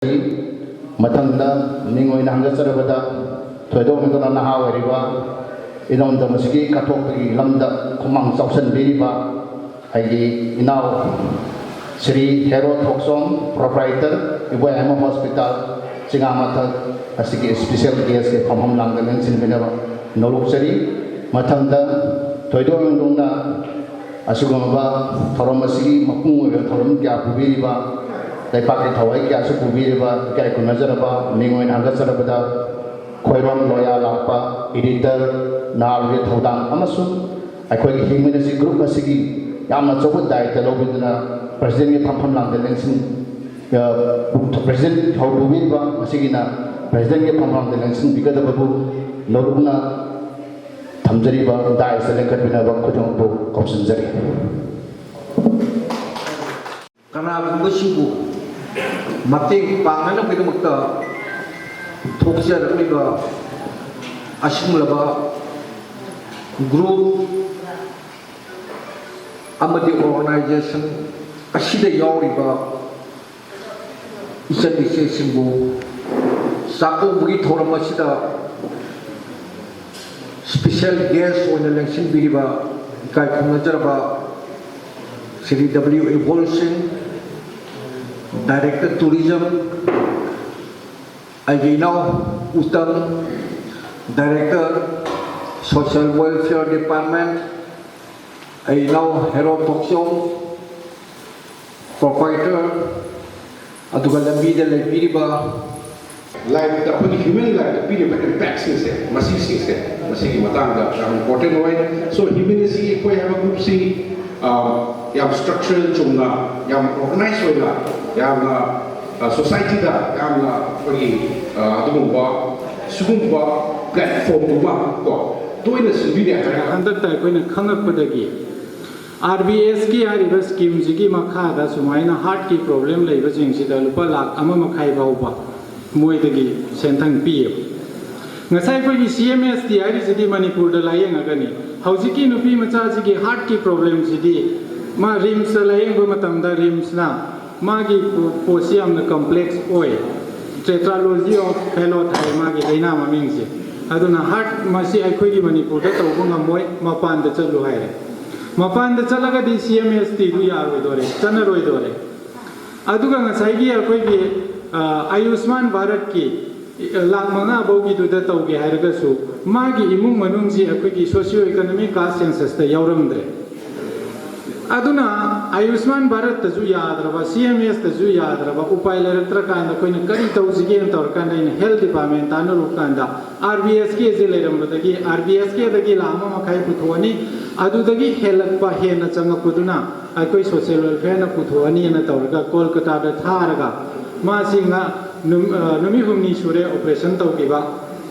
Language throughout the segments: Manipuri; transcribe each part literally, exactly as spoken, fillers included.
ꯃꯊꯪꯗ ꯃꯤꯡ ꯑꯣꯏꯅ ꯍꯪꯒꯠꯆꯔꯕꯗ ꯊꯣꯏꯗꯣꯛ ꯍꯦꯟꯗꯣꯛꯅ ꯅꯍꯥ ꯑꯣꯏꯔꯤꯕ ꯏꯔꯝꯗꯝ ꯑꯁꯤꯒꯤ ꯀꯠꯊꯣꯛꯄꯒꯤ ꯂꯝꯗ ꯈꯨꯃꯥꯡ ꯆꯥꯎꯁꯤꯟꯕꯤꯔꯤꯕ ꯑꯩꯒꯤ ꯏꯅꯥꯎ ꯁ꯭ꯔꯤ ꯍꯦꯔꯣ ꯊꯣꯛꯆꯣꯝ, proprietor, ꯏꯕꯣꯌꯥꯏꯃ ꯍꯣꯁꯄꯤꯇꯥꯜ, ꯆꯤꯉꯥꯃꯊꯛ ꯑꯁꯤꯒꯤ special guestꯀꯤ ꯐꯝꯐꯝ ꯂꯥꯡꯗ ꯂꯦꯡꯁꯤꯟꯕꯤꯅꯕ ꯅꯣꯂꯨꯛꯆꯔꯤ꯫ ꯃꯊꯪꯗ ꯊꯣꯏꯗꯣꯛ ꯍꯦꯟꯗꯣꯛꯅ ꯑꯁꯤꯒꯨꯝꯂꯕ ꯊꯧꯔꯝ ꯑꯁꯤꯒꯤ ꯃꯄꯨꯡ ꯑꯣꯏꯕ ꯊꯧꯔꯝ ꯀꯌꯥ ꯄꯨꯕꯤꯔꯤꯕ, ꯂꯩꯄꯥꯛꯀꯤ ꯊꯋꯥꯏ ꯀꯌꯥꯁꯨ ꯄꯨꯕꯤꯔꯤꯕ ꯏꯀꯥꯏ ꯈꯨꯝꯅꯖꯔꯕ ꯃꯤꯡ ꯑꯣꯏꯅ ꯍꯪꯒꯠꯆꯔꯕꯗ, ꯈꯣꯏꯔꯣꯝ ꯂꯣꯌꯥ ꯂꯥꯛꯄ editor, ꯅꯍꯥꯔꯣꯜꯒꯤ ꯊꯧꯗꯥꯡ ꯑꯃꯁꯨꯡ ꯑꯩꯈꯣꯏꯒꯤ ꯍꯤꯡꯃꯤꯟꯅꯁꯤ group ꯑꯁꯤꯒꯤ ꯌꯥꯝꯅ ꯑꯆꯧꯕ ꯗꯥꯌꯤꯠꯇ ꯂꯧꯕꯤꯗꯨꯅ presidentꯀꯤ ꯐꯝꯐꯝ ꯂꯥꯡꯗ ꯂꯦꯡꯁꯤꯟ, ꯑ, president ꯍꯧꯗꯣꯛꯄꯤꯔꯤꯕ ꯃꯁꯤꯒꯤꯅ presidentꯀꯤ ꯐꯝꯐꯝ ꯂꯥꯡꯗ ꯂꯦꯡꯁꯤꯟꯕꯤꯒꯗꯕꯕꯨ ꯅꯣꯂꯨꯛꯅ ꯊꯝꯖꯔꯤꯕ ꯗꯥꯏꯁꯇ ꯂꯦꯡꯈꯠꯄꯤꯅꯕ ꯈꯨꯗꯤꯡꯃꯛꯄꯨ ꯀꯧꯁꯤꯟꯖꯔꯤ꯫ ꯀꯅꯥꯒꯨꯝꯕꯁꯤꯕꯨ ꯃꯇꯦꯡ ꯄꯥꯡꯅꯅꯕꯒꯤꯗꯃꯛꯇ ꯊꯣꯛꯆꯔꯛꯂꯤꯕ ꯑꯁꯤꯒꯨꯝꯂꯕ group ꯑꯃꯗꯤ organization ꯑꯁꯤꯗ ꯌꯥꯎꯔꯤꯕ ꯏꯆꯟ ꯏꯆꯦꯁꯤꯡꯕꯨ ꯆꯥꯛꯀꯧꯕꯒꯤ ꯊꯧꯔꯝ ꯑꯁꯤꯗ special guest ꯑꯣꯏꯅ ꯂꯦꯡꯁꯤꯟꯕꯤꯔꯤꯕ ꯏꯀꯥꯏ ꯈꯨꯝꯅꯖꯔꯕ ꯁ꯭ꯔꯤ W A ꯕꯣꯜ ꯁꯤꯡ, director tourism, ꯑꯩꯒꯤ ꯏꯅꯥꯎ Uttam, director social welfare department, ꯑꯩ ꯏꯅꯥꯎ ꯍꯦꯔꯣ ꯊꯣꯛꯆꯣꯝ, proprietor, ꯑꯗꯨꯒ ꯂꯝꯕꯤꯗ ꯂꯩꯕꯤꯔꯤꯕ ꯂꯥꯏꯐꯇ ꯑꯩꯈꯣꯏꯒꯤ human lifeꯇ ꯄꯤꯔꯤꯕ impactꯁꯤꯡꯁꯦ, ꯃꯁꯤꯁꯤꯡꯁꯦ, ꯃꯁꯤꯒꯤ ꯃꯇꯥꯡꯗ ꯌꯥꯝ important ꯑꯣꯏ꯫ So human ꯑꯁꯤ ꯑꯩꯈꯣꯏ ꯍꯥꯏꯕ groupꯁꯤ, ꯑ, ꯌꯥꯝ structural ꯆꯨꯝꯅ, ꯌꯥꯝ organize ꯑꯣꯏꯅ, ꯌꯥꯝꯅ, ꯑ, societyꯗ ꯌꯥꯝꯅ ꯑꯩꯈꯣꯏꯒꯤ, ꯑ, ꯑꯗꯨꯒꯨꯝꯕ ꯁꯤꯒꯨꯝꯕ platformꯗꯨꯃ ꯀꯣ ꯇꯣꯏꯅ ꯁꯤꯟꯕꯤꯔꯦ ꯍꯥꯏꯔꯒ ꯍꯟꯗꯛꯇ ꯑꯩꯈꯣꯏꯅ ꯈꯪꯉꯛꯄꯗꯒꯤ ꯑꯥꯔ ꯕꯤ ꯑꯦꯁꯀꯤ ꯍꯥꯏꯔꯤꯕ schemeꯁꯤꯒꯤ ꯃꯈꯥꯗ ꯁꯨꯃꯥꯏꯅ heartꯀꯤ problem ꯂꯩꯕꯁꯤꯡꯁꯤꯗ ꯂꯨꯄꯥ ꯂꯥꯈ ꯑꯃ ꯃꯈꯥꯏ ꯐꯥꯎꯕ ꯃꯣꯏꯗꯒꯤ ꯁꯦꯟꯊꯪ ꯄꯤꯌꯦꯕ꯫ ꯉꯁꯥꯏ ꯑꯩꯈꯣꯏꯒꯤ C M S T ꯍꯥꯏꯔꯤꯁꯤꯗꯤ ꯃꯅꯤꯄꯨꯔꯗ ꯂꯥꯏꯌꯦꯡꯉꯒꯅꯤ꯫ ꯍꯧꯖꯤꯛꯀꯤ ꯅꯨꯄꯤ ꯃꯆꯥꯁꯤꯒꯤ heartꯀꯤ problemꯁꯤꯗꯤ ꯃꯥ RIMSꯇ ꯂꯥꯏꯌꯦꯡꯕ ꯃꯇꯝꯗ RIMSꯅ ꯃꯥꯒꯤ ꯄꯣ- ꯄꯣꯠꯁꯤ ꯌꯥꯝꯅ ꯀꯝꯄ꯭ꯂꯦꯛꯁ ꯑꯣꯏ꯫ Tetralogy of Fallot ꯍꯥꯏ ꯃꯥꯒꯤ ꯂꯥꯏꯅꯥ ꯃꯃꯤꯡꯁꯦ꯫ ꯑꯗꯨꯅ ꯍꯥꯔꯠ ꯃꯁꯤ ꯑꯩꯈꯣꯏꯒꯤ ꯃꯅꯤꯄꯨꯔꯗ ꯇꯧꯕ ꯉꯝꯃꯣꯏ, ꯃꯄꯥꯟꯗ ꯆꯠꯂꯨ ꯍꯥꯏꯔꯦ꯫ ꯃꯄꯥꯟꯗ ꯆꯠꯂꯒꯗꯤ ꯁꯤ ꯑꯦꯝ ꯑꯦꯁ ꯇꯤꯗꯨ ꯌꯥꯔꯣꯏꯗꯣꯔꯦ, ꯆꯠꯅꯔꯣꯏꯗꯣꯔꯦ꯫ ꯑꯗꯨꯒ ꯉꯁꯥꯏꯒꯤ ꯑꯩꯈꯣꯏꯒꯤ ꯑ, ꯑꯌꯨꯁꯃꯥꯟ ꯚꯥꯔꯠꯀꯤ ꯂꯥꯛ ꯃꯉꯥ ꯐꯥꯎꯒꯤꯗꯨꯗ ꯇꯧꯒꯦ ꯍꯥꯏꯔꯒꯁꯨ ꯃꯥꯒꯤ ꯏꯃꯨꯡ ꯃꯅꯨꯡꯁꯤ ꯑꯩꯈꯣꯏꯒꯤ ꯁꯣꯁꯤꯌꯣ ꯏꯀꯣꯅꯣꯃꯤꯛ ꯀꯥꯁ ꯁꯦꯟꯁꯁꯇ ꯌꯥꯎꯔꯝꯗ꯭ꯔꯦ꯫ ꯑꯗꯨꯅ ꯑꯌꯨꯁꯃꯥꯟ ꯚꯥꯔꯠꯇꯁꯨ ꯌꯥꯗ꯭ꯔꯕ, ꯁꯤ ꯑꯦꯝ ꯑꯦꯁꯇꯁꯨ ꯌꯥꯗ꯭ꯔꯕ, ꯎꯄꯥꯏ ꯂꯩꯔꯛꯇ꯭ꯔꯀꯥꯟꯗ ꯑꯩꯈꯣꯏꯅ ꯀꯔꯤ ꯇꯧꯁꯤꯒꯦꯅ ꯇꯧꯔꯀꯥꯟꯗ ꯑꯩꯅ ꯍꯦꯜꯊ ꯗꯤꯄꯥꯔꯠꯃꯦꯟ ꯇꯥꯟꯅꯔꯨꯕ ꯀꯥꯟꯗ ꯑꯥꯔ ꯕꯤ ꯑꯦꯁ ꯀꯦꯁꯦ ꯂꯩꯔꯝꯕꯗꯒꯤ ꯑꯥꯔ ꯕꯤ ꯑꯦꯁ ꯀꯦꯗꯒꯤ ꯂꯥꯛ ꯑꯃ ꯃꯈꯥꯏ ꯄꯨꯊꯣꯛꯑꯅꯤ꯫ ꯑꯗꯨꯗꯒꯤ ꯍꯦꯜꯂꯛꯄ ꯍꯦꯟꯅ ꯆꯪꯉꯛꯄꯗꯨꯅ ꯑꯩꯈꯣꯏ ꯁꯣꯁꯤꯌꯦꯜ ꯋꯦꯜꯐꯤꯌꯔꯅ ꯄꯨꯊꯣꯛꯑꯅꯤꯅ ꯇꯧꯔꯒ ꯀꯣꯜꯀꯇꯥꯗ ꯊꯥꯔꯒ ꯃꯥꯁꯤ ꯉ- ꯅꯨꯝ- ꯑ, ꯅꯨꯃꯤꯠ ꯍꯨꯝꯅꯤ ꯁꯨꯔꯦ ꯑꯣꯄꯔꯦꯁꯟ ꯇꯧꯈꯤꯕ꯫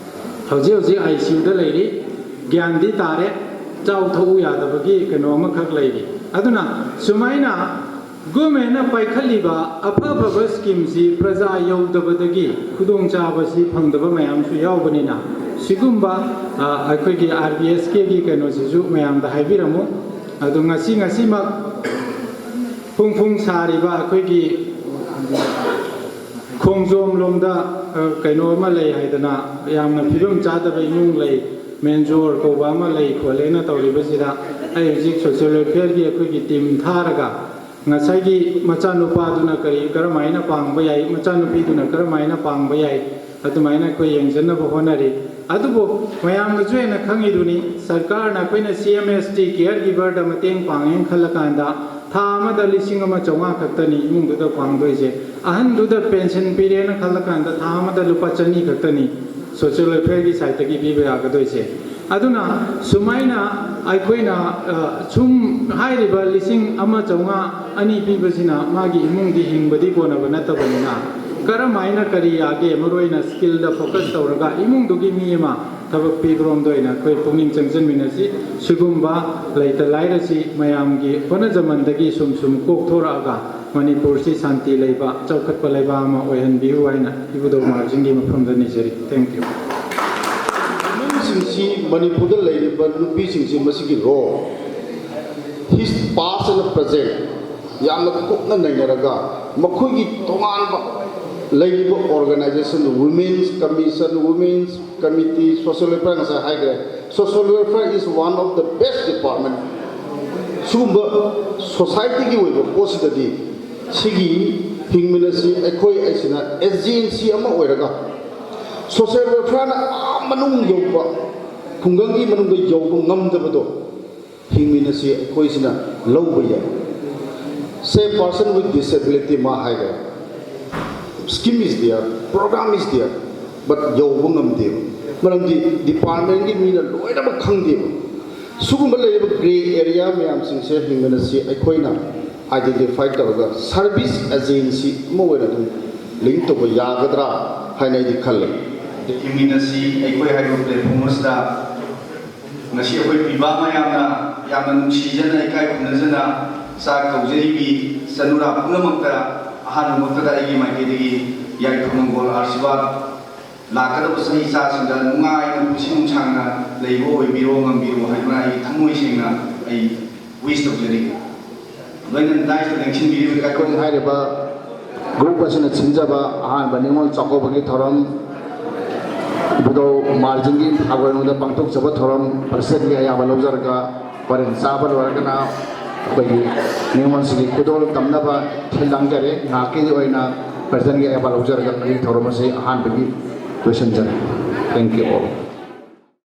ꯍꯧꯖꯤꯛ ꯍꯧꯖꯤꯛ ꯑꯥꯏ ꯁꯤ ꯌꯨꯗ ꯂꯩꯔꯤ꯫ ꯒ꯭ꯌꯥꯟꯗꯤ ꯇꯥꯔꯦ, ꯆꯥꯎ ꯊꯛꯎ ꯌꯥꯗꯕꯒꯤ ꯀꯩꯅꯣ ꯑꯃꯈꯛ ꯂꯩꯔꯤ꯫ ꯑꯗꯨꯅ ꯁꯨꯃꯥꯏꯅ ꯒꯣꯔꯃꯦꯟꯅ ꯄꯥꯏꯈꯠꯂꯤꯕ ꯑꯐ ꯑꯐꯕ ꯁ꯭ꯀꯤꯝꯁꯤ ꯄ꯭ꯔꯖꯥ ꯌꯧꯗꯕꯗꯒꯤ ꯈꯨꯗꯣꯡꯆꯥꯕꯁꯤ ꯐꯪꯗꯕ ꯃꯌꯥꯝꯁꯨ ꯌꯥꯎꯕꯅꯤꯅ ꯁꯤꯒꯨꯝꯕ ꯑ, ꯑꯩꯈꯣꯏꯒꯤ ꯑꯥꯔ ꯕꯤ ꯑꯦꯁ ꯀꯦꯒꯤ ꯀꯩꯅꯣꯁꯤꯁꯨ ꯃꯌꯥꯝꯗ ꯍꯥꯏꯕꯤꯔꯝꯃꯨ꯫ ꯑꯗꯣ ꯉꯁꯤ ꯉꯁꯤꯃꯛ ꯐꯨꯡ ꯐꯨꯡ ꯁꯥꯔꯤꯕ ꯑꯩꯈꯣꯏꯒꯤ ꯈꯣꯡꯖꯣꯝ ꯂꯣꯝꯗ ꯑ, ꯀꯩꯅꯣ ꯑꯃ ꯂꯩ ꯍꯥꯏꯗꯅ, ꯌꯥꯝꯅ ꯐꯤꯕꯝ ꯆꯥꯗꯕ ꯏꯃꯨꯡ ꯂꯩ, ꯃꯦꯟꯖꯣꯔ ꯀꯧꯕ ꯑꯃ ꯂꯩ ꯈꯣꯠꯂꯦꯅ ꯇꯧꯔꯤꯕꯁꯤꯗ ꯑꯩ ꯍꯧꯖꯤꯛ ꯁꯣꯁꯤꯌꯦꯜ ꯋꯦꯜꯐꯤꯌꯔꯒꯤ ꯑꯩꯈꯣꯏꯒꯤ ꯇꯤꯝ ꯊꯥꯔꯒ ꯉꯁꯥꯏꯒꯤ ꯃꯆꯥꯅꯨꯄꯥꯗꯨꯅ ꯀꯔꯤ ꯀꯔꯝꯍꯥꯏꯅ ꯄꯥꯡꯕ ꯌꯥꯏ, ꯃꯆꯥꯅꯨꯄꯤꯗꯨꯅ ꯀꯔꯝꯍꯥꯏꯅ ꯄꯥꯡꯕ ꯌꯥꯏ, ꯑꯗꯨꯃꯥꯏꯅ ꯑꯩꯈꯣꯏ ꯌꯦꯡꯁꯤꯟꯅꯕ ꯍꯣꯠꯅꯔꯤ꯫ ꯑꯗꯨꯕꯨ ꯃꯌꯥꯝꯅꯁꯨ ꯍꯦꯟꯅ ꯈꯪꯉꯤꯗꯨꯅꯤ, ꯁꯔꯀꯥꯔꯅ ꯑꯩꯈꯣꯏꯅ ꯁꯤ ꯑꯦꯝ ꯑꯦꯁ ꯇꯤ ꯀꯤꯌꯔ ꯒꯤꯕꯔꯗ ꯃꯇꯦꯡ ꯄꯥꯡꯉꯦꯅ ꯈꯜꯂꯀꯥꯟꯗ ꯊꯥ ꯑꯃꯗ ꯂꯤꯁꯤꯡ ꯑꯃ ꯆꯥꯝꯃꯉꯥ ꯈꯛꯇꯅꯤ ꯏꯃꯨꯡꯗꯨꯗ ꯄꯥꯡꯗꯣꯏꯁꯦ꯫ ꯑꯍꯟꯗꯨꯗ ꯄꯦꯟꯁꯤꯟ ꯄꯤꯔꯦꯅ ꯈꯜꯂꯀꯥꯟꯗ ꯊꯥ ꯑꯃꯗ ꯂꯨꯄꯥ ꯆꯅꯤ ꯈꯛꯇꯅꯤ ꯁꯣꯁꯤꯌꯦꯜ ꯋꯦꯜꯐꯤꯌꯔꯒꯤ ꯁꯥꯏꯠꯇꯒꯤ ꯄꯤꯕ ꯌꯥꯒꯗꯣꯏꯁꯦ꯫ ꯑꯗꯨꯅ ꯁꯨꯃꯥꯏꯅ ꯑꯩꯈꯣꯏꯅ ꯑ, ꯁꯨꯝ ꯍꯥꯏꯔꯤꯕ ꯂꯤꯁꯤꯡ ꯑꯃ ꯆꯥꯝꯃꯉꯥ ꯑꯅꯤ ꯄꯤꯕꯁꯤꯅ ꯃꯥꯒꯤ ꯏꯃꯨꯡꯗꯤ ꯍꯤꯡꯕꯗꯤ ꯀꯣꯟꯅꯕ ꯅꯠꯇꯕꯅꯤꯅ ꯀꯔꯝ ꯍꯥꯏꯅ ꯀꯔꯤ ꯌꯥꯒꯦ, ꯃꯔꯨ ꯑꯣꯏꯅ ꯁ꯭ꯀꯤꯜꯗ ꯐꯣꯀꯁ ꯇꯧꯔꯒ ꯏꯃꯨꯡꯗꯨꯒꯤ ꯃꯤ ꯑꯃ ꯊꯕꯛ ꯄꯤꯕꯔꯣꯝꯗ ꯑꯣꯏꯅ ꯑꯩꯈꯣꯏ ꯄꯨꯛꯅꯤꯡ ꯆꯪꯁꯤꯟꯃꯤꯟꯅꯁꯤ꯫ ꯁꯤꯒꯨꯝꯕ ꯂꯩꯇ ꯂꯥꯏꯔꯁꯤ ꯃꯌꯥꯝꯒꯤ ꯍꯣꯠꯅꯖꯃꯟꯗꯒꯤ ꯁꯨꯝ ꯁꯨꯝ ꯀꯣꯛꯊꯣꯔꯛꯑꯒ ꯃꯅꯤꯄꯨꯔꯁꯤ ꯁꯥꯟꯇꯤ ꯂꯩꯕ, ꯆꯥꯎꯈꯠꯄ ꯂꯩꯕꯥꯛ ꯑꯃ ꯑꯣꯏꯍꯟꯕꯤꯌꯨ ꯍꯥꯏꯅ ꯏꯕꯨꯙꯧ ꯃꯍꯥꯔꯥꯖꯁꯤꯡꯒꯤ ꯃꯐꯝꯗ ꯅꯤꯖꯔꯤ꯫ Thank you꯫ ꯅꯨꯄꯤꯁꯤꯡꯁꯤ, ꯃꯅꯤꯄꯨꯔꯗ ꯂꯩꯔꯤꯕ ꯅꯨꯄꯤꯁꯤꯡꯁꯤ, ꯃꯁꯤꯒꯤ role, his past and present, ꯌꯥꯝꯅ ꯀꯨꯞꯅ ꯅꯩꯅꯔꯒ ꯃꯈꯣꯏꯒꯤ ꯇꯣꯉꯥꯟꯕ ꯂꯩꯔꯤꯕ organization, Women's Commission, Women's Committee, Social Welfare, ꯉꯁꯥꯏ ꯍꯥꯏꯈ꯭ꯔꯦ, Social Welfare is one of the best department꯫ ꯁꯤꯒꯨꯝꯕ society ꯒꯤ ꯑꯣꯏꯕ ꯄꯣꯠꯁꯤꯗꯗꯤ ꯁꯤꯒꯤ ꯍꯤꯡꯃꯤꯟꯅꯁꯤ ꯑꯩꯈꯣꯏ ꯑꯩꯁꯤꯅ agency ꯑꯃ ꯑꯣꯏꯔꯒ social welfare ꯅ ꯑꯥ ꯃꯅꯨꯡ ꯌꯧꯕ, ꯈꯨꯡꯒꯪꯒꯤ ꯃꯅꯨꯡꯗ ꯌꯧꯕ ꯉꯝꯗꯕꯗꯣ ꯍꯤꯡꯃꯤꯟꯅꯁꯤ ꯑꯩꯈꯣꯏꯁꯤꯅ ꯂꯧꯕ ꯌꯥꯏ꯫ Say person with disability ꯃꯥ ꯍꯥꯏꯔꯦ, scheme is there, program is there, but ꯌꯧꯕ ꯉꯝꯗꯦꯕ꯫ ꯃꯔꯝꯗꯤ department ꯀꯤ ꯃꯤꯅ ꯂꯣꯏꯅꯃꯛ ꯈꯪꯗꯦꯕ꯫ ꯁꯤꯒꯨꯝꯕ ꯂꯩꯔꯤꯕ grey area ꯃꯌꯥꯝꯁꯤꯡꯁꯦ ꯍꯤꯡꯃꯤꯟꯅꯁꯤ ꯑꯩꯈꯣꯏꯅ identify ꯇꯧꯔꯒ service agency ꯑꯃ ꯑꯣꯏꯅ ꯑꯗꯨꯝ link ꯇꯧꯕ ꯌꯥꯒꯗ꯭ꯔꯥ ꯍꯥꯏꯅ ꯑꯩꯗꯤ ꯈꯜꯂꯦ꯫ ꯍꯤꯡꯃꯤꯟꯅꯁꯤ ꯑꯩꯈꯣꯏ ꯍꯥꯏꯔꯤꯕ platform ꯑꯁꯤꯗ ꯉꯁꯤ ꯑꯩꯈꯣꯏ ꯄꯤꯕ ꯃꯌꯥꯝꯅ ꯌꯥꯝꯅ ꯅꯨꯡꯁꯤꯖꯅ, ꯏꯀꯥꯏ ꯈꯨꯝꯅꯖꯅ ꯆꯥꯛ ꯀꯧꯖꯔꯤꯕꯤ ꯆꯅꯨꯔꯥ ꯄꯨꯝꯅꯃꯛꯇ ꯑꯍꯥꯟꯕꯃꯛꯇꯗ ꯑꯩꯒꯤ ꯃꯥꯏꯀꯩꯗꯒꯤ ꯌꯥꯏꯐ ꯃꯪꯒꯣꯜ ꯑꯥꯔꯁꯤꯕꯥꯗ꯫ ꯂꯥꯛꯀꯗꯕ ꯆꯍꯤ ꯏꯆꯥꯁꯤꯡꯗ ꯅꯨꯡꯉꯥꯏꯅ ꯄꯨꯟꯁꯤ ꯅꯨꯡꯁꯥꯡꯅ ꯂꯩꯕ ꯑꯣꯏꯕꯤꯔꯣ, ꯉꯝꯕꯤꯔꯣ ꯍꯥꯏꯗꯨꯅ ꯑꯩ ꯊꯃꯣꯏ ꯁꯦꯡꯅ ꯑꯩ wish ꯇꯧꯖꯔꯤ꯫ ꯂꯣꯏꯅꯅ dais ꯇ ꯂꯦꯡꯁꯤꯟꯕꯤꯔꯤꯕ ꯏꯀꯥꯏ ꯑꯩꯈꯣꯏ ꯍꯥꯏꯔꯤꯕ group ꯑꯁꯤꯅ ꯁꯤꯟꯖꯕ ꯑꯍꯥꯟꯕ ꯅꯤꯉꯣꯜ ꯆꯥꯛꯀꯧꯕꯒꯤ ꯊꯧꯔꯝ, ꯏꯕꯨꯙꯧ ꯃꯥꯔꯖꯤꯡꯒꯤ ꯊꯥꯒꯣꯏꯔꯣꯝꯗ ꯄꯥꯡꯊꯣꯛꯆꯕ ꯊꯧꯔꯝ president ꯀꯤ ꯑꯌꯥꯕ ꯂꯧꯖꯔꯒ, ꯍꯣꯔꯦꯟ ꯆꯥꯕ ꯂꯣꯏꯔꯒꯅ ꯑꯩꯈꯣꯏꯒꯤ ꯅꯤꯉꯣꯜꯁꯤꯡꯒꯤ ꯈꯨꯗꯣꯜ ꯇꯝꯅꯕ ꯊꯤꯜ ꯂꯥꯡꯖꯔꯦ꯫ ꯉꯥꯏꯍꯥꯛꯀꯤ ꯑꯣꯏꯅ president ꯀꯤ ꯑꯌꯥꯕ ꯂꯧꯖꯔꯒ ꯑꯩꯒꯤ ꯊꯧꯔꯝ ꯑꯁꯤ ꯑꯍꯥꯟꯕꯒꯤ ꯂꯣꯏꯁꯤꯟꯖꯔꯦ꯫ Thank you all꯫